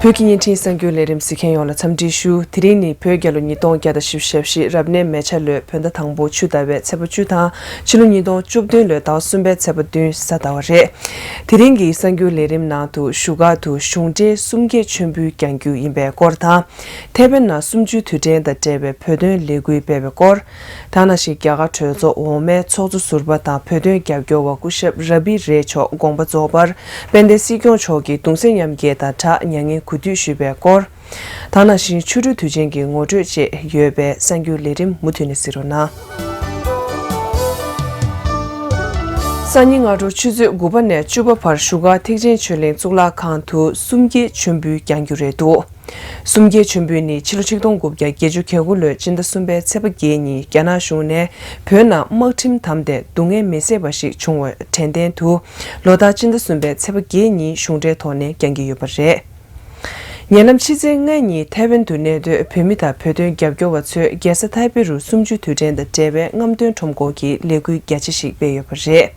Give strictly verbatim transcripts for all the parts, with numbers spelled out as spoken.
བོད་ཀྱི་བརྙན་འཕྲིན་གསར་འགྱུར་ལས་རིམ་གཟིགས་མཁན་ཡོངས་ལ་འཚམས་འདྲི་ཞུ། དེ་རིང་ནི་བོད་རྒྱལ་ལོ་ཉིས་སྟོང་བརྒྱ་དང་བཞི་བཅུ་ཞེ་བཞི་རབ་གནས་མེ་བྱ་ལོའི་བོད་ཟླ་དང་པོ་ཆུ་ཟླ་བའི་ཚེས་པ་བཅུ་དང་ཕྱི་ལོ་ཉིས་སྟོང་བཅུ་བདུན་ལོའི་ཟླ་བ་གསུམ་པའི་ཚེས་པ་བདུན་གཟའ་ཟླ་བ་རེད། དེ་རིང་གི་གསར་འགྱུར་ལས་རིམ་ནང་དུ་བཞུགས་སྒར་དུ་གཞུང་འབྲེལ་གསུམ་བརྒྱད་མཆོད་འབུལ་བསྐྱང་རྒྱུ་ཡིན་པའི་སྐོར་དང་། ཐའེ་ཝན་ནང་གསུམ་བཅུའི་དུས་དྲན་དང་འབྲེལ་བའི་བོད་དོན་ལས་འགུལ་སྤེལ་བའི་སྐོར། དེ་ནང་བཞིན་རྒྱ་གར་གྲོས་ཚོགས་འོག་མའི་ཚོགས་གཙོ་ཟུར་པ་དང་བོད་དོན་རྒྱབ་སྐྱོར་བ་སྐུ་ཞབས་ར་བྷི་རེ་མཆོག་དགོངས་པ་རྫོགས་པར་དཔལ་ལྡན་སྲིད་སྐྱོང་མཆོག་གིས་གདུང་སེམས་མཉམ་སྐྱེད་དང་སྦྲགས་མྱ་ངན་གུས་འདུད་ཞུས་པའི་སྐོར། དེ་ནང་བཞིན་ཆོ་འཕྲུལ་དུས་ཆེན་གྱི་ངོ་སྤྲོད་བཅས་ཡོད་པའི་གསར་འགྱུར་ལས་རིམ་མུ་མཐུད་ནས་གཟིགས་རོགས་གནང་། སང་ཉིན་སྔ་དྲོ་ཆུ་ཚོད་དགུ་པ་ནས་བཅུ་པ་བར་བཞུགས་སྒར་ཐེག་ཆེན་ཆོས་གླིང་གཙུག་ལག་ཁང་དུ་གསུམ་བརྒྱད་མཆོད་འབུལ་བསྐྱང་རྒྱུ་རེད་འདུག་གསུམ་བརྒྱད་མཆོད་འབུལ་ནི་ཕྱི་ལོ་ཆིག་སྟོང་དགུ་བརྒྱ་བརྒྱད་ཅུ་གྱ་དགུ་ལོའི་སྤྱི་ཟླ་གསུམ་པའི་ཚེས་པ་བརྒྱད་ཉིན་རྒྱ་ནག་གཞུང་ནས་བོད་ནང་དམག་ཁྲིམས་དམ་སྟེ་སྡུག་བསྔལ་མི་བཟད་པ་ཞིག་བྱུང་བའི་དྲན་རྟེན་དུ། ལོ་ལྟར་སྤྱི་ཟླ་གསུམ་པའི་ཚེས་པ་བརྒྱད་ཉིན་གཞུང་འབྲེལ་ཐོག་ནས་བསྐྱང་གི་ཡོད་པ་རེད། ཉེ་ལམ་ཕྱི་ཚེས་ལྔ་ཉིན་ཐའེ་ཝན་དུ་གནས་སྡོད་བོད་མི་དང་བོད་དོན་རྒྱབ་སྐྱོར་བ་ཚོས་རྒྱལ་ས་ཐའེ་པེ་རུ་གསུམ་བཅུའི་དུས་དྲན་དང་འབྲེལ་བའི་རྔམ་སྟོན་ཁྲོམ་སྐོར་གྱི་ལས་འགུལ་རྒྱ་ཆེ་ཞིག་སྤེལ་ཡོད་པ་རེད།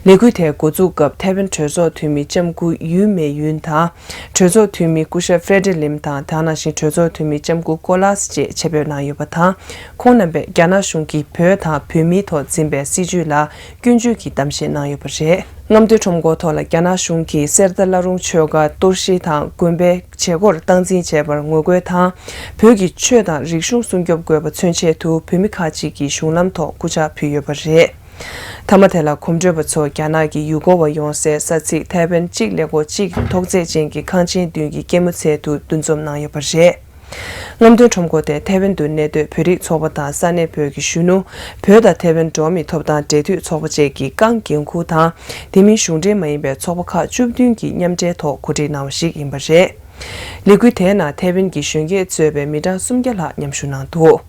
ལས་འགུལ་དེའི་འགོ་འཛུགས་སྐབས་ཐའེ་ཝན་གྲོས་ཚོགས་འཐུས་མི་ལྕམ་སྐུ་ཡུས་མེ་ཡུན་དང་། གྲོས་ཚོགས་འཐུས་མི་སྐུ་ཞབས་ཧྥེ་ཏྲེ་ལིམ་དང་དེ་ནང་བཞིན་གྲོས་ཚོགས་འཐུས་མི་ལྕམ་སྐུ་ཀོ་ལཱས་བཅས་ཆེད་ཕེབས་གནང་ཡོད་པ་དང་། ཁོང་རྣམ་པས་རྒྱ་ནག་གཞུང་གིས་བོད་དང་བོད་མིའི་ཐོག་འཛིན་པའི་སྲིད་བྱུས་ལ་སྐྱོན་བརྗོད་ཀྱི་གཏམ་བཤད་གནང་ཡོད་པ་རེད། རྔམ་སྟོན་ཁྲོམ་སྐོར་ཐོག་ལ་རྒྱ་ནག་གཞུང་གིས་གསེར་རྟ་བླ་རུང་ཆོས་སྒར་གཏོར་བཤིག་དང་དགོན་པའི་བྱེད་སྒོར་སྟངས་འཛིན་བྱས་པར་ངོ་རྒོལ་དང་། བོད་ཀྱི་ཆོས་དང་རིག་གཞུང་སྲུང་སྐྱོབ་དགོས་པ་མཚོན་ཆེད་དུ་བོད་མི་ཁག་ཅིག་གིས་གཞུང་ལམ་ཐོག་སྐུ་ཕྱག་ཕུལ་ཡོད་པ་རེད། མཐའ་མ་དེ་ལ་གོམ་བགྲོད་པ་ཚོ་རྒྱ་ནག་གི་ཡུལ་སྐོར་བ་ཡོང་སའི་ས་ཚིགས་ཐའེ་ཝན་གཅིག་ཀླད་ཀོར་གཅིག་ཐོག་བརྩེགས་ཅན་གྱི་ཁང་ཆེན་མདུན་གྱི་སྐྱེད་མོས་ཚལ་དུ་འདུ་འཛོམས་གནང་ཡོད་པ་རེད། རྔམ་སྟོན་ཁྲོམ་སྐོར་དེ་ཐའེ་ཝན་དུ་གནས་སྡོད་བོད་རིགས་ཚོགས་པ་དང་ས་གནས་བོད་ཀྱི་གཞོན་ནུ། བོད་དང་ཐའེ་ཝན་འགྲོ་བ་མིའི་ཐོབ་ཐང་འབྲེལ་མཐུད་ཚོགས་པ་བཅས་ཀྱི་རྐང་འགན་འཁུར་དང་། དེ་མིན་གཞུང་འབྲེལ་མ་ཡིན་པའི་ཚོགས་པ་ཁག་བཅུ་བདུན་གྱིས་མཉམ་འབྲེལ་ཐོག་གོ་སྒྲིག་གནང་བ་ཞིག་ཡིན་པ་རེད། ལས་འགུལ་དེའི་ནང་ཐའེ་ཝན་གྱི་གཞོན་སྐྱེས་གཙོས་པའི་མི་གྲངས་སུམ་བརྒྱ་ལྷག་མཉམ་ཞུགས་གནང་འདུག་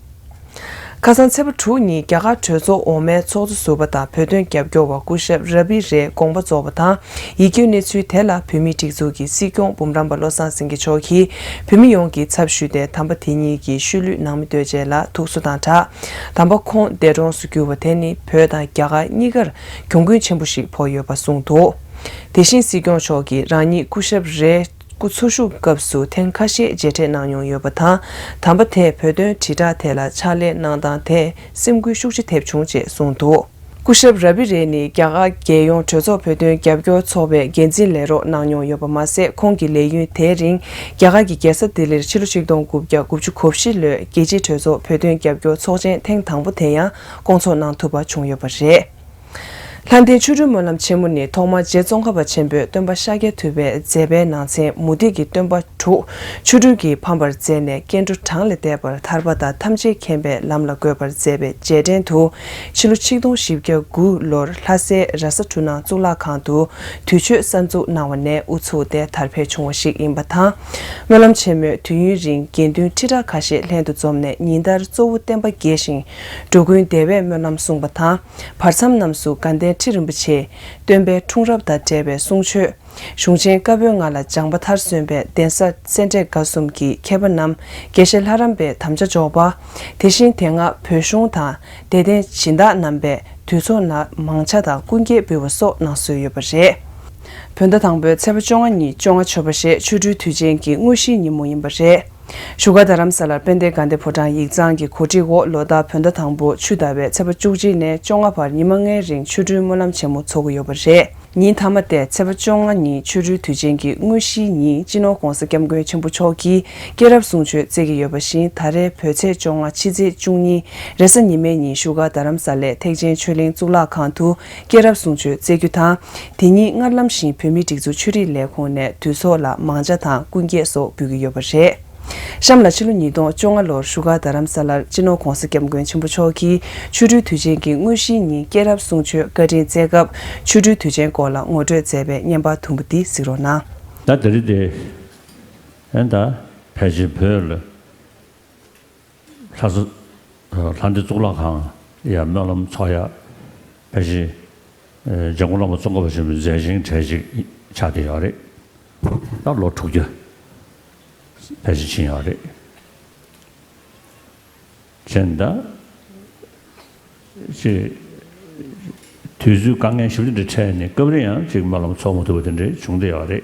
ཁ་སང་ཚེས་པ་དྲུག་ཉིན་རྒྱ་གར་གྲོས་ཚོགས་འོག་མའི་ཚོགས་གཙོ་ཟུར་པ་དང་བོད་དོན་རྒྱབ་སྐྱོར་བ་སྐུ་ཞབས་ར་བྷི་རེ་དགོངས་པ་རྫོགས་པ་དང་། ཡིད་སྐྱོའི་གནས་ཚུལ་དེ་ལ་བོད་མིའི་སྒྲིག་འཛུགས་ཀྱི་སྲིད་སྐྱོང་འབུམ་རམས་པ་བློ་བཟང་སེང་གེ་མཆོག་གིས་བོད་མི་ཡོངས་ཀྱི་ཚབ་ཞུས་ཏེ་དམ་པ་དེ་ཉིད་ཀྱི་ཤུལ་ལུས་ནང་མི་ལྟོས་བཅས་ལ་ཐུགས་གསོ་དང་སྦྲགས། དམ་པ་ཁོང་འདས་གྲོངས་སུ་གྱུར་བ་དེ་ནི་བོད་དང་རྒྱ་གར་གཉིས་ཀར་གྱོང་གུན་ཆེན་པོ་ཞིག་ཕོག་ཡོད་པ་གསུངས་འདུག་དེ་བཞིན་སྲིད་སྐྱོང་མཆོག་གིས་རང་ཉིད་སྐུ་ཞབས་རེ་སྐུ་འཚོ་བཞུགས་སྐབས་སུ་ཐེངས་ཁ་ཤས་མཇལ་འཕྲད་གནང་མྱོང་ཡོད་པ་དང་། དམ་པ་དེས་བོད་དོན་དྲིལ་བསྒྲགས་ཐད་ལ་ཕྱག་ལས་གནང་སྟངས་དེས་སེམས་འགུལ་ཤུགས་ཆེ་ཐེབས་བྱུང་ཅེས་གསུངས་འདུག་སྐུ་ཞབས་ར་བྷི་རེ་ནི་རྒྱ་གར་རྒྱལ་ཡོངས་གྲོས་ཚོགས་བོད་དོན་རྒྱབ་སྐྱོར་ཚོགས་པའི་འགན་འཛིན་ལས་རོགས་གནང་མྱོང་ཡོད་པ་མ་ཟད། ཁོང་གི་ལས་ཡུན་དེའི་རིང་རྒྱ་གར་གྱི་རྒྱལ་ས་ལྡི་ལིར་ཕྱི་ལོ་ཆིག་སྟོང་དགུ་བརྒྱ་དགུ་བཅུ་གོ་བཞི་ལོའི་རྒྱལ་སྤྱིའི་གྲོས་ཚོགས་བོད་དོན་རྒྱབ་སྐྱོར་ཚོགས་ཆེན་ཐེངས་དང་པོ་དེ་ཡང་སྐོང་ཚོགས་གནང་ཐུབ་པ་བྱུང་ཡོད་པ་རེད། ལྷ་ལྡན་ཆོ་འཕྲུལ་སྨོན་ལམ་ཆེན་མོ་ནི་ཐོག་མར་རྗེ་ཙོང་ཁ་པ་ཆེན་པོས་སྟོན་པ་ཤཱཀྱ་ཐུབ་པའི་མཛད་པའི་ནང་ཚན་མུ་སྟེགས་ཀྱི་སྟོན་པ་དྲུག་ཆོ་འཕྲུལ་གྱིས་ཕམ་པར་མཛད་ནས་སྐྱེ་འགྲོ་གྲངས་ལས་འདས་པར་ཐར་པ་དང་ཐམས་ཅད་མཁྱེན་པའི་ལམ་ལ་འགོད་པར་མཛད་པའི་རྗེས་དྲན་དུ། ཕྱི་ལོ་ཆིག་སྟོང་བཞི་བརྒྱ་དགུ་ལོར་ལྷ་སའི་ར་ས་གྲུ་ནང་གཙུག་ལག་ཁང་དུ་དུས་མཆོད་གསར་འཛུགས་གནང་བ་ནས་དབུ་ཚུགས་ཏེ་དར་འཕེལ་བྱུང་བ་ཞིག་ཡིན་པ་དང་། སྨོན་ལམ་ཆེན་མོས་དུས་ཡུན་རིང་དགེ་འདུན་ཁྲི་ཕྲག་ཁ་ཤས་ལྷན་དུ་འཛོམས་ནས་ཉིན་ལྟར་གཙོ་བོ་བསྟན་པ་རྒྱས་ཤིང་འགྲོ་ཀུན་བདེ་བའི་སྨོན་ལམ་གསུངས་པ་དང་། བར་མཚམས་རྣམས་སུ་དགའ་ལྡན་ཁྲི་རིན་པོ་ཆེ་སྟོན་པའི་འཁྲུངས་རབས་དང་འབྲེལ་བའི་གསུང་ཆོས། གཞུང་ཆེན་བཀའ་པོད་ལྔ་ལ་སྦྱངས་པ་མཐར་སོན་པའི་གདན་ས་སེ་འབྲས་དགའ་གསུམ་གྱི་མཁས་པ་རྣམས་དགེ་བཤེས་ལྷ་རམས་པའི་དམ་བཅའ་འཇོག་པ། དེ་བཞིན་དེ་སྔ་བོད་གཞུང་དང་དད་ལྡན་སྦྱིན་བདག་རྣམ་པས་དུས་ཚོགས་ནང་མང་ཇ་དང་སྐུ་འགྱེད་འབུལ་བ་སོགས་གནང་སྲོལ་ཡོད་པ་རེད། བོད་ཟླ་དང་པོའི་ཚེས་པ་བཅོ་ལྔ་ཉིན་བཅོ་ལྔ་མཆོད་པ་ཞེས་ཆོ་འཕྲུལ་དུས་ཆེན་གྱི་དངོས་གཞིའི་ཉིན་མོ་ཡིན་པ་རེད། བཞུགས་སྒར་རྡ་རམ་ས་ལར་དཔལ་ལྡན་དགའ་ལྡན་ཕོ་བྲང་ཡིག་ཚང་གི་གོ་སྒྲིག་འོག་ལོ་ལྟར་བོད་ཟླ་དང་པོ་ཆུ་ཟླ་བའི་ཚེས་པ་བཅུ་གཅིག་ནས་བཅོ་ལྔ་བར་ཉི་མ་ལྔའི་རིང་ཆོ་འཕྲུལ་སྨོན་ལམ་ཆེན་མོ་འཚོགས་ཀྱི་ཡོད་པ་རེད། ཉིན་མཐའ་མ་སྟེ་ཚེས་པ་བཅོ་ལྔ་ཉིན་ཆོ་འཕྲུལ་དུས་ཆེན་གྱི་དངོས་གཞིའི་ཉིན་སྤྱི་ནོར་༧གོང་ས་༧སྐྱབས་མགོན་ཆེན་པོ་མཆོག་གིས་སྐྱེས་རབས་གསུང་ཆོས་སྩལ་གྱི་ཡོད་པ་བཞིན། ད་རེས་བོད་ཚེས་བཅོ་ལྔ་ཕྱི་ཚེས་བཅུ་གཉིས་རེས་གཟའ་ཉི་མའི་ཉིན་བཞུགས་སྒར་རྡ་རམ་ས་ལའི་ཐེག་ཆེན་ཆོས་གླིང་གཙུག་ལག་ཁང་དུ་སྐྱེས་རབས་གསུང་ཆོས་སྩལ་རྒྱུ་དང་། དེ་ཉིན་སྔར་ལམ་བཞིན་བོད་མིའི་སྒྲིག་འཛུགས་ཆོས་རིག་ལས་ཁུངས་ནས་དུས་ཚོགས་ལ་མང་ཇ་དང་སྐུ་འགྱེད་སོགས་འབུལ་གྱི་ཡོད་པ་རེད། གཤམ་ལ་ཕྱི་ལོ་ཉིས་སྟོང་བཅོ་ལྔ་ལོར་བཞུགས་སྒར་རྡ་རམ་ས་ལར་སྤྱི་ནོར་༧གོང་ས་༧སྐྱབས་མགོན་ཆེན་པོ་མཆོག་གིས་ཆོ་འཕྲུལ་དུས་ཆེན་གྱི་དངོས་གཞིའི་ཉིན་སྐྱེས་རབས་གསུང་ཆོས་བཀའ་དྲིན་སྩལ་སྐབས། ཆོ་འཕྲུལ་དུས་ཆེན་སྐོར་ལ་ངོ་སྤྲོད་མཛད་པའི་བརྙན་པར་དུམ་བུ་འདི་གཟིགས་རོགས་གནང་། ད་དེ་རིང་འདི་ཨན་ད་ཕལ་ཆེར་བོད་ལ་ལྷ་ས་ལྷ་ལྡན་གཙུག་ལག་ཁང་ཡ་སྨོན་ལམ་ཚོགས་ཡ་ཕལ་ཆེར་ཨེ་འཇམ་མགོན་བླ་མ་ཙོང་ཁ་པ་ཆེན་པོའི་མཛད་ཆེན་གྲས་ཅིག་ཆགས་བསྡད་ཡོད་རེད། ད་ལོ་དྲུག་བརྒྱ་ཕལ་ཆེར་ཕྱིན་ཡོད་རེད། བྱས་ན་ད་ཅིག་དུས་ཚོད་དཀའ་ངལ་ཞེ་པོ་དེ་འདྲ་འཕྲད་ནས་སྐབས་རེ་ཡང་ཅིག་སྨོན་ལམ་ཚོགས་མ་ཐུབ་པ་དེ་འདྲ་བྱུང་བསྡད་ཡོད་རེད།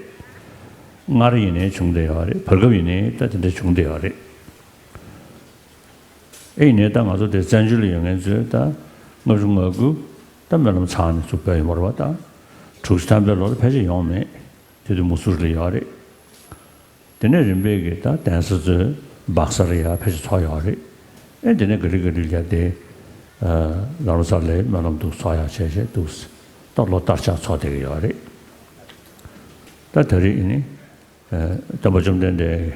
སྔར་ཡིན་ནའི་བྱུང་བསྡད་ཡོད་རེད། བར་སྐབས་ཡིན་ནའི་ད་དེ་འདྲ་བྱུང་བསྡད་ཡོད་རེད། ཨེ་ཡིན་ནའི་ད་ང་ཚོ་དེ་བཙན་བྱོལ་ལ་ཡོད་མཁན་ཚོས་ད་ལྔ་བཅུ་ང་དགུ་ད་སྨོན་ལམ་ཚང་ནས་ཚུགས་པ་ཡིན་པ་རེད་བ། ད་དྲུག་ཅུ་ཐམ་པའི་ལོ་ལ་ཕལ་ཆེར་ཡོང་མེད། དེ་དུས་མུ་སུར་ལ་ཡོད་རེད། དེ་ནས་རིམ་པས་ཀྱིས་ད་གདན་ས་ཚོས་སྦག་སར་ཡ་ཕལ་ཆེར་ཚོགས་ཡོད་རེད། ཨེ་དེ་ནས་ག་རི་ག་རི་ལ་དེ་ལ་རོ་ས་ལའི་སྨོན་ལམ་འདུག་ཚོགས་ཡག་བྱས་བྱས་འདུག་ད་ལོ་ལྟར་ཆགས་ཚོགས་བསྡད་ཀྱི་ཡོད་རེད། ད་ད་རེས་ཨེ་ནི་སྟོན་པ་བཅོམ་ལྡན་འདས་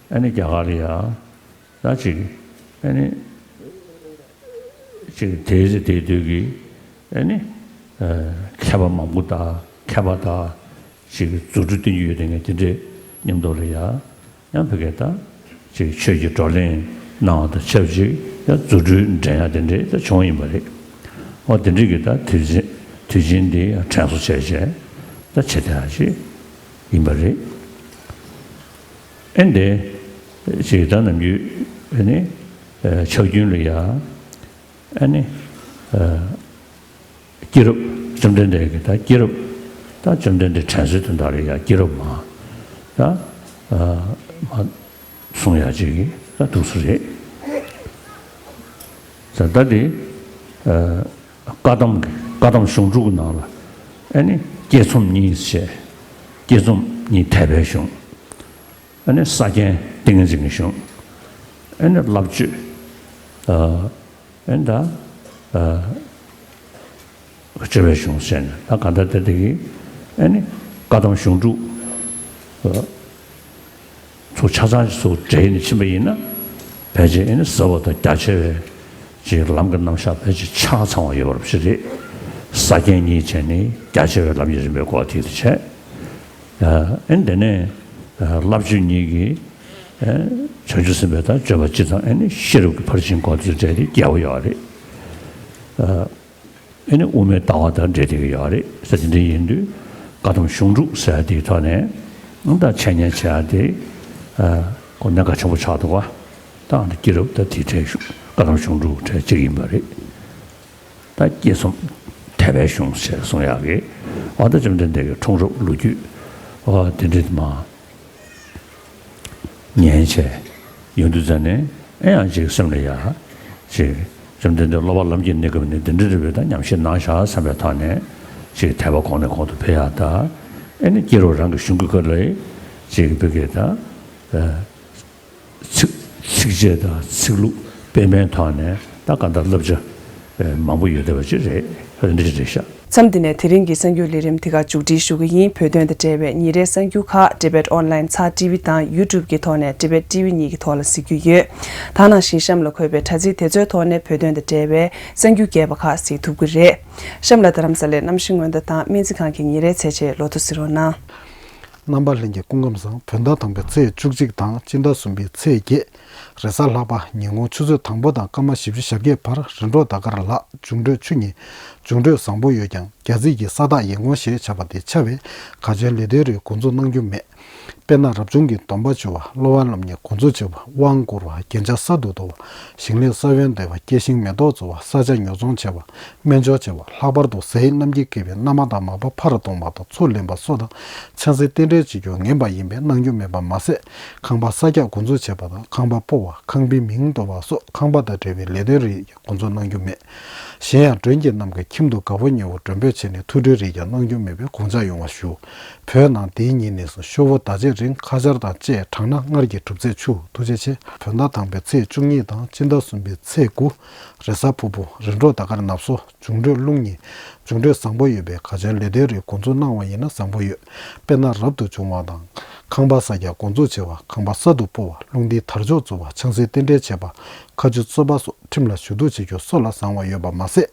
ཨེ་ནི་རྒྱ་གར་ལ་ཡ་ད་ཅིག་ཨེ་ནི་ཅིག་དེའི་ཚེ་དེའི་དུས་ཀྱི་ཨེ་ནི་མཁས་པ་མང་པོ་དང་མཁས་པ་དང་ཅིག་རྫུ་འཕྲུལ་སྟོན་རྒྱུ་ཡོད་དེ་ངས་དེ་འདྲའི་མཉམ་དུ་ལ་ཡ་ཡང་ཕ་གིར་ད་ཅིག་ཆོས་ཀྱི་བགྲོ་གླེང་གནང་བ་དང་ཆབས་ཅིག་ཡང་རྫུ་འཕྲུལ་འགྲན་ཡག་དེ་འདྲའི་ད་བྱུང་ཡིན་པ་རེད། འོ་དེ་འདྲའི་གི་ད་དུས་ཆེན་དུས་ཆེན་འདི་ཡང་དྲན་གསོ་བྱས་བྱས་ད་བྱེད་བསྡད་ཡག་ཅིག་ཡིན་པ་རེད། ཨེ་འདི་ཅིག་ད་ནམ་རྒྱུན་ཨེ་ནི་ཕྱག་རྒྱུན་ལ་ཡ་ཨེ་ནི། སྐྱེས་རབས་བཅོམ་ལྡན་འདས་ཀྱི་ད་སྐྱེས་རབས་ད་བཅོམ་ལྡན་འདས་དྲན་གསོའི་དོན་དག་ལ་ཡ་སྐྱེས་རབས་མ་ད་མ་གསུང་ཡག་ཅིག་གི་ད་འདུག་སེ་རེད། ད་ད་དེ་བཀའ་གདམས་བཀའ་གདམས་གཞུང་དྲུག་གི་ནང་ལ་ཨེ་ནི་བསྐྱེད་རྩོམ་གཉིས་བྱས། བསྐྱེད་རྩོམ་གཉིས་དད་པའི་གཞུང་། ཨེ་ནི་ས་སྐྱའི་ཏིང་ངེ་འཛིན་གྱི་གཞུང་། ཨེ་ནི་བླ་མཆོད། ཨེ་ད། སྤྱོད་པའི་གཞུང་ཟེར་ནས་ད་ག་འདྲ་དེ་དེ་གི་ཨེ་ནི་བཀའ་གདམས་གཞུང་དྲུག་ཚོ་ཆ་ཚང་ཞིག་ཚུར་འདྲེས་ནས་ཕྱིན་པ་ཡིན་ན་ཕལ་ཆེར་ཨེ་ནི་ཟབ་པ་དང་རྒྱ་ཆེ་བའི་ཅིག་ལམ་གྱི་རྣམ་གཞག་ཕལ་ཆེར་ཆ་ཚང་བ་ཡོད་པ་ཞིག་རེད། ས་སྐྱ་གཉིས་བྱས་ནས་རྒྱ་ཆེ་བའི་ལམ་གྱི་རིམ་པའི་སྐོར་དེ་དེ་བྱས། ཨེ་ནི་དེ་ནས་བླ་མཆོད་གཉིས་ཀྱིས་བྱང་ཆུབ་སེམས་དཔའི་དང་སྤྱོད་པ་སྤྱི་དང་ཨེ་ནི་ཤེས་རབ་ཀྱི་ཕར་ཕྱིན་སྐོར་དེ་འདྲ་དེ་རྒྱལ་བ་ཡོད་རེད། ཨེ་ནི་དབུ་མའི་ལྟ་བ་དང་འབྲེལ་བསྡད་ཀྱི་ཡོད་རེད་ཟེར། དེ་འདྲ་ཡིན་དུས་བཀའ་གདམས་གཞུང་དྲུག་ཟེར་ཡ་དེའི་ཐོག་ནས་ད་འཆད་ཉན་བྱེད་ཡ་དེ་ཁོ་གནད་འགག་ཆེན་པོ་ཆགས་འདུག་བ། ད་ཨ་ནི་སྐྱེས་རབས་ད་དེ་འཕྲལ་བཀའ་གདམས་གཞུང་དྲུག་གྲས་གཅིག་ཡིན་པ་རེད། ད་བསྐྱེད་རྩོམ་དད་པའི་གཞུང་ཞེས་གསུང་ཡག་གི་འོ་ད་བཅོམ་ལྡན་འདས་ཀྱི་འཁྲུངས་རབས་ལོ་རྒྱུས་འོ་དེ་འདྲ་མ་ཉན་བྱས་ཡོང་དུས་ཙ་ནས་ཨེ་ཡང་ཅིག་སེམས་ལ་ཡ་ཅིག་བཅོམ་ལྡན་འདས་སློབ་པ་ལམ་གྱི་གནས་སྐབས་ནས་འདི་འདྲ་རེད་པས་ད་ཉམས་བཞེས་གནང་བཞག་བསམ་པའི་ཐོག་ནས་ཅིག་དད་པ་གོང་ནས་གོང་དུ་འཕེལ་ཡག་ད་ཨེ་ནི་སྐྱེས་རབས་རང་གི་གཞུང་གི་སྐོར་ལ་ཅིག་བོད་སྐད་ད། ཚིགས་ཚིགས་བཅད་དང་ཚིག་ལྷུག་སྤེལ་མའི་ཐོག་ནས་ད་གང་ལྟར་བསླབ་བྱ་མང་པོ་ཡོད་བསྡད་པ་ཅིག་རེད། འདི་འདྲ་ཅིག་རེད་ཤག་མཚམས་འདི་ནས་དེ་རིང་གི་གསར་འགྱུར་ལས་རིམ་འདི་ག་མཇུག་སྒྲིལ་ཞུ་གི་ཡིན། བོད་དོན་དང་འབྲེལ་བའི་ཉིན་རེའི་གསར་འགྱུར་ཁག་Tibet Online ཚར་ཊི་ཝི་དང་YouTube གི་ཐོག་ནས་Tibet ཊི་ཝི་གཉིས་ཀྱི་ཐོག་ལ་གཟིགས་རྒྱུ་ཡོད། ད་ནང་བཞིན་གཤམ་ལ་འཁོད་པའི་དྲ་ཚིགས་དེ་ཚོའི་ཐོག་ནས་བོད་དོན་དང་འབྲེལ་བའི་གསར་འགྱུར་རྒྱས་པ་ཁག་གཟིགས་ཐུབ་ཀྱི་རེད། གཤམ་ལ་རྡ་རམ་ས་ལའི་གནམ་གཤིས་སྔོན་བརྡ་དང་སྨན་རྩིས་ཁང་གི་ཉིན་རེའི་ཚེས་ཆའི་ལོ་ཐོ་གཟིགས་རོགས་གནང་། རྣམ་པ་ལྷན་རྒྱས་སྐུ་ཁམས་བཟང་། བོད་ཟླ་དང་པོའི་ཚེས་བཅུ་གཅིག་དང་སྤྱི་ཟླ་གསུམ་པའི་ཚེས་བརྒྱད། རེས་གཟའ་ལྷག་པ། ཉིན་གུང་ཆུ་ཚོད་དང་པོ་དང་སྐར་མ་བཞི་བཅུ་ཞེ་བརྒྱད་བར་རི་འབྲོག་ཟླ་དཀར་ལྷག་འབྱུང་འཕྲོད་ཆུ་གཉིས། འབྱུང་འཕྲོད་བཟང་པོ་ཡོད་ཀྱང་རྒྱ་རྩིས་ཀྱི་ས་བདག་ཡན་གོང་ཞེས་བྱ་བ་དེ་འཆར་བས་ག་ཆེན་ལེགས་ལྡན་རིའི་འགོ་འཛུགས་གནང་རྒྱུ་མེད། དཔེར་ན་རབ་བྱུང་གི་སྡོམ་པ་ཞུ་བ། སློབ་པ་སློབ་གཉེར་འགོ་འཛུགས་བྱེད་པ། དབང་བསྐུར་བ། རྒྱན་ཆ་གསར་དུ་བསྡུ་བ། ཞིང་ལས་ས་བོན་འདེབས་པ། སྐྱེ་ཤིང་མེ་ཏོག་བཙུགས་པ། ས་ཆ་ཉོ་ཚོང་བྱེད་པ། སྨན་སྦྱོར་བྱེད་པ། ལྷག་པར་དུ་ཟས་རྣམས་ཀྱིས་བསྐལ་པའི་མནའ་མ་དང་མ་པ་ཕར་གཏོང་བ་དང་མཚོ་ལེན་པ་སོགས་དང་ཆང་སའི་རྟེན་འབྲེལ་བྱེད་རྒྱུར་ངན་པ་ཡིན་པས་གནང་རྒྱུ་མེད་པ་མ་ཟད། ཁང་པ་ས་རྒྱག་འགོ་འཛུགས་བྱེད་པ་དང་ཁང་པ་སྤོ་བ། ཁང་པའི་མིང་འདོར་བ་སོགས་ཁང་པ་དང་འབྲེལ་བའི་ལས་དོན་རིགས་འགོ་འཛུགས་གནང་རྒྱུ་མེད། གཞན་ཡང་མགྲོན་གྱི་རྣམས་ཀྱི་ཁྱིམ་དུ་དགའ་པོ་ཉེ་བོ་མགྲོན་འབོད་བྱས་ནས་ཐུགས་ཁྲལ་རིགས་ཀྱང་གནང་རྒྱུ་མེད་པའི་དགོངས་འཇགས་ཡོང་བ་ཞུ། བོད་ནང་འདིའི་ཉིན་ནས་བཟུང་ཤོ་བོ་ཟླ་གཅིག་རིང་ཁ་ཆར་དང་བཅས་གྲང་ན་སྔར་གྱི་གྲུབ་ཚད་འཕྱུག་ཐུགས་རྗེ་ཆེ། བོད་ཟླ་དང་པོའི་ཚེས་བཅུ་གཉིས་དང་སྤྱི་ཟླ་གསུམ་པའི་ཚེས་དགུ། རེས་གཟའ་ཕུར་བུ། རི་འབྲོག་ཟླ་དཀར་ནབ་སོ། འབྱུང་འཕྲོད་རླུང་གཉིས། འབྱུང་འཕྲོད་བཟང་པོ་ཡོད་པས་ག་ཆེན་ལེགས་ལྡན་རིའི་འགོ་འཛུགས་གནང་བ་ཡིན་ན་བཟང་པོ་ཡོད། དཔེར་ན་རབ་ཏུ་བྱུང་བ་དང་། ཁང་པ་ས་རྒྱག་འགོ་འཛུགས་བྱེད་པ། ཁང་པ་གསར་དུ་སྤོ་བ། རླུང་རྟའི་དར་ལྕོག་འཛུགས་པ། ཆང་སའི་རྟེན་འབྲེལ་བྱེད་པ། མཁའ་སྤྱོད་རྩོད་པ་སོགས་ཁྲིམས་ལ་ཞུ་གཏུག་བྱེད་རྒྱུ་སོགས་ལ་བཟང་བ་ཡོད་པ་མ་ཟད།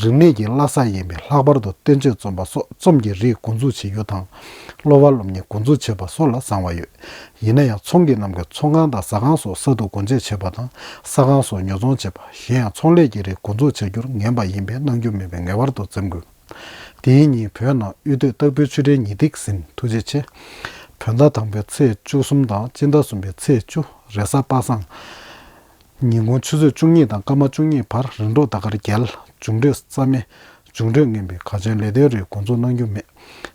རིག་གནས་ཀྱི་བླ་གཟའ་ཡིན་པས་ལྷག་པར་དུ་བསྟན་བཅོས་རྩོམ་པ་སོགས་རྩོམ་གྱི་རིགས་འགོ་འཛུགས་བྱེད་རྒྱུ་དང་། སློབ་པ་སློབ་གཉེར་འགོ་འཛུགས་བྱེད་པ་སོགས་ལ་བཟང་བ་ཡོད། ཡིན་ན་ཡང་ཚོང་གི་རྣམས་ཀྱི་ཚོང་ཁང་དང་ཟ་ཁང་སོགས་གསར་དུ་སྒོ་འབྱེད་བྱེད་པ་དང་ས་ཁང་སོགས་ཉོ་ཚོང་བྱེད་པ། གཞན་ཡང་ཚོང་ལས་ཀྱི་རིགས་འགོ་འཛུགས་བྱ་རྒྱུར་ངན་པ་ཡིན་པས་གནང་རྒྱུ་མེད་པས་ངེས་པར་དུ་འཛེམ་དགོས། དེའི་ཉིན་བོད་ནང་དབུས་སྟོད་སྟག་ཕུའི་ཆུ་ཕྲན་ཉིས་སྟེགས་ཟིན། ཐུགས་རྗེ་ཆེ། བོད་ཟླ་དང་པོའི་ཚེས་བཅུ་གསུམ་དང་སྤྱི་ཟླ་གསུམ་པའི་ཚེས་བཅུ། རེས་གཟའ་པ་སངས། ཉིན་གུང་ཆུ་ཚོད་བཅུ་གཉིས་དང་སྐར་མ་བཅུ་གཉིས་བར་རི་འབྲོག་ཟླ་དཀར་རྒྱལ། འབྱུང་འཕྲོད་རྩྭ་སྨན། འབྱུང་འཕྲོད་ངན་པའི་ག་ཅན་ལས་དོན་རེ་འགོ་འཛུགས་གནང་རྒྱུ་མེད།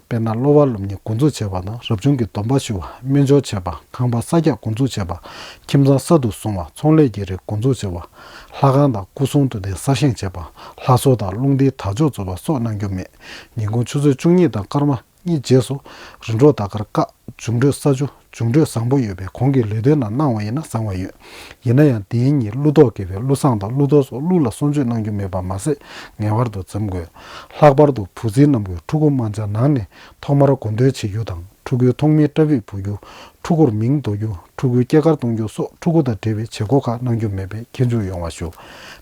དཔེར་ན། སློབ་པ་སློབ་གཉེར་འགོ་འཛུགས་བྱས་པ་དང་། རབ་བྱུང་གི་སྡོམ་པ་ཞུ་བ། སྨན་སྦྱོར་བྱས་པ། ཁང་པ་གསར་རྒྱག་འགོ་འཛུགས་བྱས་པ། ཁྱིམ་ཚང་གསར་དུ་བཟུང་བ། ཚོང་ལས་ཀྱི་རིགས་འགོ་འཛུགས་བྱས་པ། ལྷ་ཁང་དང་སྐུ་གསུང་ཐུགས་རྟེན་གསར་བཞེངས་བྱས་པ། ལྷ་གསོལ་དང་རླུང་རྟའི་དར་ལྕོག་འཛུགས་པ་སོགས་གནང་རྒྱུ་མེད། ཉིན་གུང་ཆུ་ཚོད་བཅུ་གཉིས་དང་སྐར་མ་གཉིས་རྗེས་སུ། རིམ་གྲོ་དང་སྐར་ཀ། འབྱུང་འཕྲོད་ས་ཆུ། འབྱུང་འཕྲོད་བཟང་པོ་ཡོད་པས་གོང་གི་ལས་དོན་རྣམས་གནང་བ་ཡིན་ན་བཟང་བ་ཡོད། ཡིན་ན་ཡང་དེའི་ཉིན་ཀླུ་གཏོགས་དགེ་བས་ཀླུ་བསངས་དང་ཀླུ་གཏོར་སོགས་ཀླུ་ལ་གསོལ་མཆོད་གནང་རྒྱུ་མེད་པ་མ་ཟད། ངེས་པར་དུ་འཛེམ་དགོས། ལྷག་པར་དུ་བུ་ཚའི་རྣམས་ཀྱི་ཕྲུ་གུ་དམར་འབྱར་ནང་ནས་ཐོག་མར་གོ་འདོན་བྱེད་རྒྱུ་དང་། ཕྲུ་གུའི་ཐོག་མའི་སྐྲ་དབྱིབས་བུ་རྒྱུ། ཕྲུ་གུར་མིང་འདོགས་རྒྱུ། ཕྲུ་གུའི་སྐྱེས་སྐར་གཏོང་རྒྱུ་སོགས་ཕྲུ་གུ་དང་འབྲེལ་བའི་བྱེད་སྒོ་ཁག་གནང་རྒྱུ་མེད་པའི་མཁྱེན་འཇུག་ཡོང་བ་ཞུ།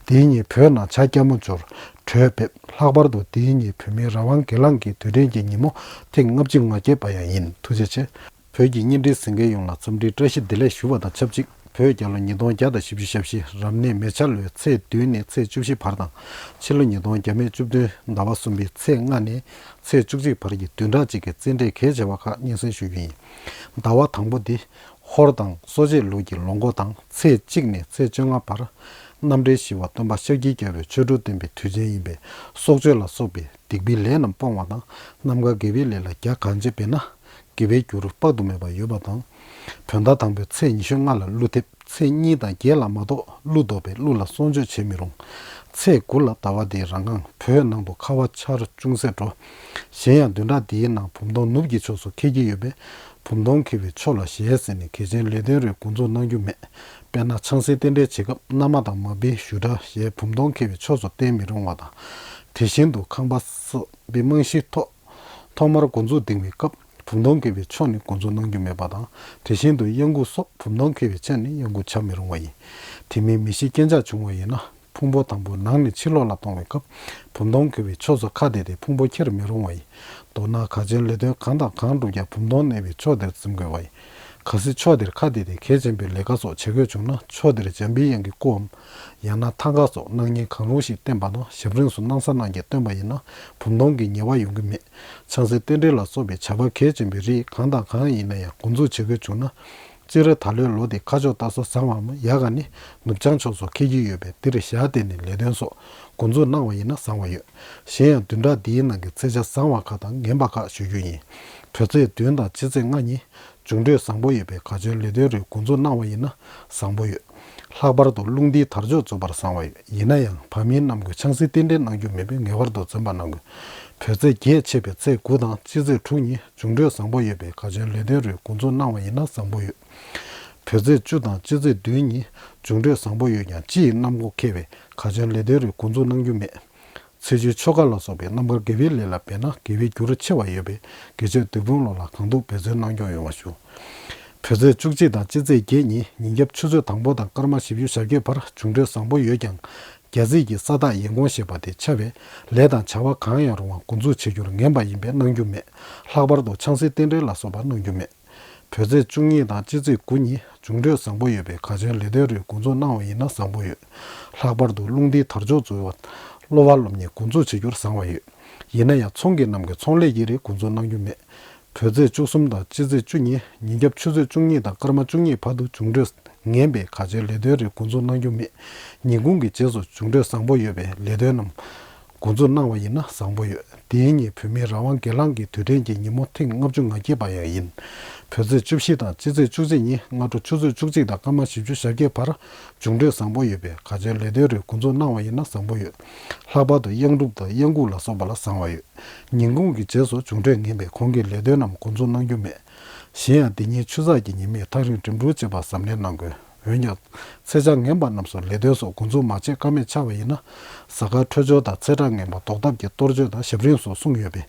དེའི་ཉིན་བོད་ནང་བྱ་སྐྱ་མོ་འབྱོར། གྲོས་འབེབས། ལྷག་པར་དུ་དེའི་ཉིན་བོད་མིའི་རང་དབང་སྒེར་ལངས་ཀྱི་དུས་དྲན་གྱི་ཉིན་མོ་ཐེངས་ལྔ་བཅུ་ང་བརྒྱད་པ་ཡང་ཡིན། ཐུགས་རྗེ་ཆེ། བོད་ཀྱི་བརྙན་འཕྲིན་གཟིགས་མཁན་ཡོངས་ལ་འཚམས་འདྲིའི་བཀྲ་ཤིས་བདེ་ལེགས་ཞུ་བ་དང་ཆབས་ཅིག་བོད་རྒྱལ་ལོ་ཉིས་སྟོང་བརྒྱ་དང་བཞི་བཅུ་ཞེ་བཞི་རབ་གནས་མེ་བྱ་ལོའི་ཚེས་བདུན་ནས་ཚེས་བཅུ་བཞི་བར་དང་། ཕྱི་ལོ་ཉིས་སྟོང་བརྒྱ་མེད་བཅུ་བདུན་ཟླ་བ་གསུམ་པའི་ཚེས་ལྔ་ནས་ཚེས་བཅུ་གཅིག་བར་གྱི་བདུན་ཕྲག་གཅིག་གི་རྩེད་འགྲན་གལ་ཆེ་བ་ཁག་སྙན་སེང་ཞུ་རྒྱུ་ཡིན། ཟླ་བ་དང་པོ་འདི། ཧོར་དང་སོ་བྱེད་ལུགས་ཀྱི་ལོ་འགོ་དང་ཚེས་གཅིག་ནས་ཚེས་བཅོ་ལྔ་བར། རྣམ་འདྲེན་ཞི་བ་སྟོན་པ་ཤཱཀྱའི་རྒྱལ་པོས་ཆོ་འཕྲུལ་བསྟན་པའི་དུས་ཆེན་ཡིན་པས། སྲོག་གཅོད་ལ་སོགས་པའི་སྡིག་པའི་ལས་རྣམས་སྤོང་བ་དང་། རྣམ་དཀར་དགེ་བའི་ལས་ལ་རྒྱ་གང་ཆེ་འབད་ན། དགེ་བའི་རྒྱུ་རུ་དཔག་ཏུ་མེད་པ་ཡོད་པ་དང་། བོད་ཟླ་དང་པོའི་ཚེས་ཉི་ཤུ་ལྔ་ལ་ཀླུ་འཐེབ། ཚེས་གཉིས་དང་བརྒྱད་ལ་མ་གཏོགས་ཀླུ་བཟློག་པའི་ཀླུ་ལ་གསོལ་མཆོད་བྱེད་མི་རུང་། ཚེས་དགུ་ལ་ཟླ་བ་འདིའི་རང་ཁང་བོད་ནང་དུ་ཁ་བ་ཆར་ཅུང་ཟད་འགྲོ། གཞན་ཡང་བདུན་ཕྲག་འདིའི་ནང་བུམ་སྟོང་ནུབ་ཀྱི་ཕྱོགས་སུ་འཁེལ་གྱི་ཡོད་པས། བུམ་སྟོང་འཁེལ་བའི་ཕྱོགས་ལ་ཞལ་གཟིགས་ནས་གལ་ཆེན་ལས་དོན་རེ་འགོ་འཛུགས་གནང་རྒྱུ་མེད། དཔེར་ན། ཆང་སའི་རྟེན་འབྲེལ་བྱེད་སྐབས་མནའ་མ་དང་མ་བུའི་བཞུགས་གྲལ་ཞེས་བུམ་སྟོང་འཁེལ་བའི་ཕྱོགས་སུ་བསྟན་མི་རུང་བ་དང་། དེ་བཞིན་དུ་ཁང་པ་གསར་པའི་རྨང་གཞིའི་ཐོག་ཐོག་མར་འགོ་འཛུགས་འདིང་བའི་སྐབས་བུམ་སྟོང་འཁེལ་བའི་ཕྱོགས་ནས་འགོ་འཛུགས་གནང་རྒྱུ་མེད་པ་དང་། དེ་བཞིན་དུ་གཡང་འགུགས་སོགས་བུམ་སྟོང་འཁེལ་བའི་ཆ་ནས་གཡང་འགུགས་བྱ་མི་རུང་བ་ཡིན། དེ་མིན་མི་ཤི་རྐྱེན་ཆག་བྱུང་བ་ཡིན་ན། ཕུང་པོ་དང་པོ་ནང་ནས་ཕྱི་ལོགས་ལ་གཏོང་བའི་སྐབས་བུམ་སྟོང་འཁེལ་བའི་ཕྱོགས་སུ་ཁ་གཏད་དེ་ཕུང་པོ་འཁྱེར་མི་རུང་བ་ཡིན། མདོར་ན་ག་ཅན་ལས་དོན་གང་དང་གང་བསྒྲུབ་ཀྱང་བུམ་སྟོང་གནས་པའི་ཕྱོགས་དེར་འཛེམ་དགོས་པ་ཡིན། གལ་སྲིད་ཕྱོགས་དེར་ཁ་གཏད་དེ་གལ་ཆེན་པོའི་ལས་ཀ་སོགས་བྱེད་དགོས་བྱུང་ན། ཕྱོགས་དེར་འཇམ་པའི་དབྱངས་ཀྱི་སྐུའམ། ཡང་ན་ཐང་ག་སོགས་སྣང་བརྙན་གང་རུང་ཞིག་བསྟན་པ་དང་། ཞབས་རིམ་སོགས་སྣང་ས་རྣམས་ཀྱིས་བསྟན་པ་ཡིན་ན་བུམ་སྟོང་གི་ཉེས་པ་ཡོང་གི་མེད། ཆང་སའི་རྟེན་འབྲེལ་ལ་སོགས་པའི་བྱ་བ་གལ་ཆེན་པོའི་རིགས་གང་དང་གང་ཡིན་ན་ཡང་འགོ་འཛུགས་བྱེད་དགོས་བྱུང་ན། སྤྱིར་ད་ལོའི་ལོ་འདི་ཁ་ཕྱོགས་རྟ་སོ་བཟང་བའམ། ཡག་ག་ནི་ནུབ་བྱང་ཕྱོགས་སུ་འཁེལ་གྱི་ཡོད་པས། འདིར་ཞག་བསྟན་ནས་ལས་དོན་སོགས་འགོ་འཛུགས་གནང་བ་ཡིན་ན་བཟང་བ་ཡོད། གཞན་ཡང་བདུན་ཕྲག་འདིའི་ནང་གི་ཚེས་ཆ་བཟང་བ་ཁག་དང་ངན་པ་ཁག་ཞུ་རྒྱུ་ཡིན། བོད་ཚེས་བདུན་དང་སྤྱི་ཚེས་ལྔ་ཉིན། འབྱུང་འཕྲོད་བཟང་པོ་ཡོད་པས་ག་ཅན་ལས་དོན་རེ་འགོ་འཛུགས་གནང་བ་ཡིན་ན་བཟང་པོ་ཡོད། ལྷག་པར་དུ་རླུང་རྟའི་དར་ལྕོག་འཛུགས་པར་བཟང་བ་ཡོད། ཡིན་ན་ཡང་བར་མིའི་རྣམས་ཀྱིས་ཆང་སའི་རྟེན་འབྲེལ་གནང་རྒྱུ་མེད་པས་ངེས་པར་དུ་འཛེམ་པ་གནང་དགོས། བོད་ཚེས་བརྒྱད་ཆད་པའི་ཚེས་དགུ་དང་སྤྱི་ཚེས་དྲུག་ཉིན་འབྱུང་འཕྲོད་བཟང་པོ་ཡོད་པས་ག་ཅན་ལས་དོན་རེ་འགོ་འཛུགས་གནང་བ་ཡིན་ན་བཟང་པོ་ཡོད། བོད་ཚེས་བཅུ་དང་སྤྱི་ཚེས་བདུན་ཉིན་འབྱུང་འཕྲོད་བཟང་པོ་ཡོད་ཀྱང་སྤྱི་ཡི་གནམ་སྒོ་འཁེལ་བས་ག་ཅན་ལས་དོན་རེ་འགོ་འཛུགས་གནང་རྒྱུ་མེད། ཚེས་བཅུའི་ཆོ་ག་ལ་སོགས་པའི་རྣམ་དཀར་དགེ་བའི་ལས་ལ་འབད་ན་དགེ་བའི་རྒྱུ་རུ་ཆེ་བ་ཡོད་པས་དགེ་ཆོས་སྡིག་སྤོང་ལོ་ལ་གང་ཐུབ་འབད་བརྩོན་གནང་སྐྱོང་ཡོང་བ་ཞུ། བོད་ཚེས་བཅུ་གཅིག་དང་སྤྱི་ཚེས་བརྒྱད་ཉིན་ཉིན་རྒྱབ་ཆུ་ཚོད་དང་པོ་དང་སྐར་མ་བཞི་བཅུ་ཞེ་བརྒྱད་བར་འབྱུང་འཕྲོད་བཟང་པོ་ཡོད་ཀྱང་། རྒྱལ་སྲིད་ཀྱི་ས་བདག་ཡན་གོང་ཞེས་པ་དེ་ཆགས་པས་ལས་དང་བྱ་བ་གང་ཡང་རུང་བ་འགོ་འཛུགས་བྱེད་རྒྱུར་ངན་པ་ཡིན་པས་གནང་རྒྱུ་མེད། ལྷག་པར་དུ་ཆང་སའི་རྟེན་འབྲེལ་ལ་སོགས་པ་གནང་རྒྱུ་མེད། བོད་ཚེས་བཅུ་གཉིས་དང་སྤྱི་ཚེས་དགུ་ཉིན་འབྱུང་འཕྲོད་བཟང་པོ་ཡོད་པས་ག་ཅན་ལས་དོན་རེ་འགོ་འཛུགས་གནང་བ་ཡིན་ན་བཟང་པོ་ཡོད། ལྷག་པར་དུ་རླུང་རྟའི་དར་ལྕོག་འཛུགས་པ། སློབ་པ་སློབ་གཉེར་འགོ་འཛུགས་བྱེད་རྒྱུར་བཟང་བ་ཡོད། ཡིན་ན་ཡང་ཚོང་གི་རྣམས་ཀྱིས་ཚོང་ལས་ཀྱི་རིགས་འགོ་འཛུགས་གནང་རྒྱུ་མེད། བོད་ཚེས་བཅུ་གསུམ་དང་སྤྱི་ཚེས་བཅུ་ཉིན་ཉིན་རྒྱབ་ཆུ་ཚོད་བཅུ་གཉིས་དང་སྐར་མ་བཅུ་གཉིས་བར་དུ་འབྱུང་འཕྲོད་ངན་པས་ག་ཅན་ལས་དོན་རེ་འགོ་འཛུགས་གནང་རྒྱུ་མེད། ཉིན་གུང་གི་རྗེས་སུ་འབྱུང་འཕྲོད་བཟང་པོ་ཡོད་པས་ལས་དོན་རྣམས་འགོ་འཛུགས་གནང་བ་ཡིན་ན་བཟང་པོ་ཡོད། དེའི་ཉིན་བོད་མིའི་རང་དབང་སྒེར་ལངས་ཀྱི་དུས་དྲན་གྱི་ཉིན་མོ་ཐེངས་ལྔ་བཅུ་ང་བརྒྱད་པ་ཡང་ཡིན། བོད་ཚེས་བཅུ་བཞི་དང་སྤྱི་ཚེས་བཅུ་གཅིག་ཉིན་སྔ་དྲོ་ཆུ་ཚོད་བཅུ་གཅིག་དང་སྐར་མ་བཞི་བཅུ་ཞེ་བརྒྱད་བར་འབྱུང་འཕྲོད་བཟང་པོ་ཡོད་པས་ག་ཅན་ལས་དོན་རེ་འགོ་འཛུགས་གནང་བ་ཡིན་ན་བཟང་པོ་ཡོད། ལྷག་པར་དུ་གཡང་སྒྲུབ་དང་གཡང་འགུགས་ལ་སོགས་པ་ལ་བཟང་བ་ཡོད། ཉིན་གུང་གི་རྗེས་སུ་འབྱུང་འཕྲོད་ངན་པས་གོང་གི་ལས་དོན་རྣམས་འགོ་འཛུགས་གནང་རྒྱུ་མེད། གཞན་ཡང་འདི་ཉིན་ཆུ་ཚགས་ཀྱི་ཉི་མས་ཐག་རིང་འགྲིམ་འགྲུལ་བྱེད་པར་གཟབ་ནན་གནང་དགོས། འོན་ཀྱང་། ཚེས་ཆ་ངན་པ་རྣམས་སུ་ལས་དོན་སོགས་འགོ་འཛུགས་མ་བྱེད་ཀ་མེད་ཆགས་པ་ཡིན་ན། གཟའ་སྐར་འཕྲོད་སྦྱོར་དང་ཚེས་གྲངས་ངན་པ་ཟློག་ཐབས་ཀྱི་གཏོར་བཅོས་དང་ཞབས་རིམ་སོགས་གསུངས་ཡོད་པས།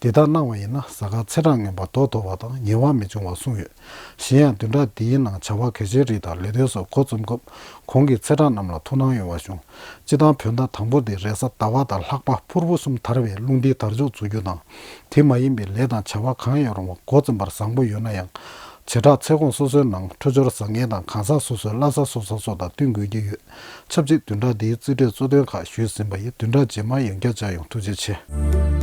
འདི་ལྟར་གནང་བ་ཡིན་ན་གཟའ་སྐར་ཚེས་གྲངས་ངན་པ་ཟློག་ཐུབ་པ་དང་ཉེས་པ་མི་འབྱུང་བ་གསུངས་ཡོད། གཞན་ཡང་བདུན་ཕྲག་འདིའི་ནང་བྱ་བ་གལ་ཆེའི་རིགས་དང་ལས་དོན་སོགས་འགོ་རྩོམ་སྐབས་གོང་གི་ཚེས་གྲངས་རྣམས་ལ་ཐུགས་སྣང་ཡོང་བ་བྱུང་། སྤྱིར་བཏང་བོད་ཟླ་དང་པོ་དེ་རེས་གཟའ་ཟླ་བ་དང་ལྷག་པ་ཕུར་བུ་གསུམ་དར་བའི་རླུང་རྟའི་དར་ལྕོག་འཛུགས་རྒྱུ་དང་། དེ་མ་ཡིན་པའི་ལས་དང་བྱ་བ་གང་ཡང་རུང་བ་འགོ་རྩོམ་པར་བཟང་པོ་ཡོད་ན་ཡང་། བྱེ་བྲག་ཚེས་གོང་སོ་སོའི་ནང་འཕྲོད་སྦྱོར་བཟང་ངན་དང་གང་ཟག་སོ་སོའི་བླ་གཟའ་སོ་སོ་སོགས་དང་བསྟུན་དགོས་ཀྱི་ཡོད། ཆབས་ཅིག་བདུན་ཕྲག་འདིའི་རྩིས་སྤྲོད་གཙོ་དོན་ཁག་ཞུས་ཟིན་པ་ཡིན། བདུན་ཕྲག་རྗེས་མར་ཡང་བསྐྱར་མཇལ་ཡོང་། ཐུགས་རྗེ་ཆེ།